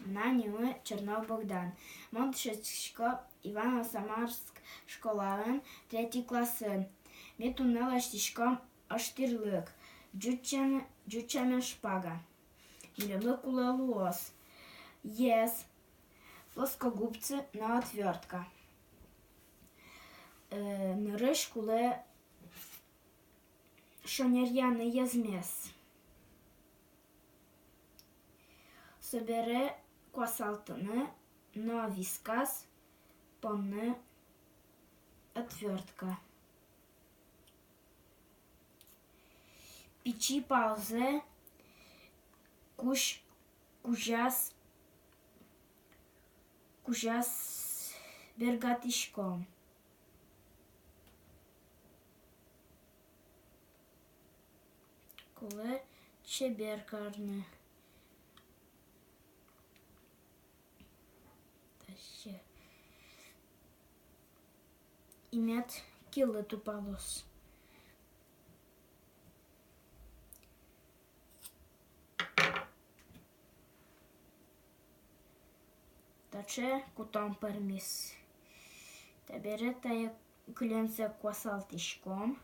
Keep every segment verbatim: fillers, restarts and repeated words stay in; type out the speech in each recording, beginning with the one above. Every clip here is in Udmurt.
Мынам нимы Чернов Богдан. Мон дышетскисько Ивано-Самарск школаын, третий классын. Ми туннэ лэсьтӥськом ожтӥрлык, ӟуч сямен, ӟуч сямен шпага. Милемлы кулэ луоз ез, плоскогубцы но отвёртка. Э, нырысь кулэ шонеръяны езмес. Собере куасалтыны но вискас понны отвёртка. Пичи палзэ кузь-, кузяз, кузяз бергатӥськом. Кулэ чебер карны. Таӵе. И мед килы тупалоз. Таӵе кутон пӧрмиз. Табере тае кылемзэ куасалтӥськом.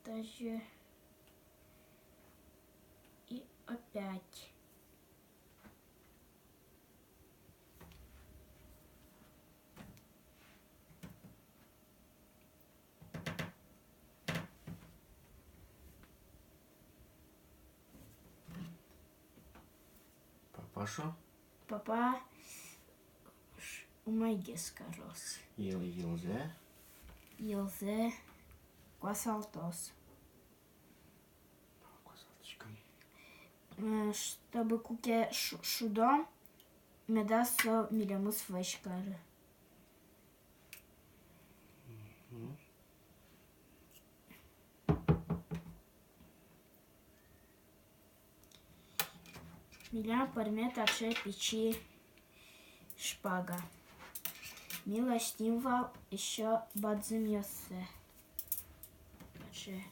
Таӵе. И опять. Папа шо? Папа ш-, умойгес кароз. Йыл-, йылзэ? Йылзэ куасалтоз. Куасалтӥськом. Э, чтобы куке шу-, шудом, медаз со милемыз вӧсь кары. Мгм. Милям пӧрме таӵе пичи шпага. Ми лэсьтӥм вал ещё бадӟымъёссэ. Таӵе.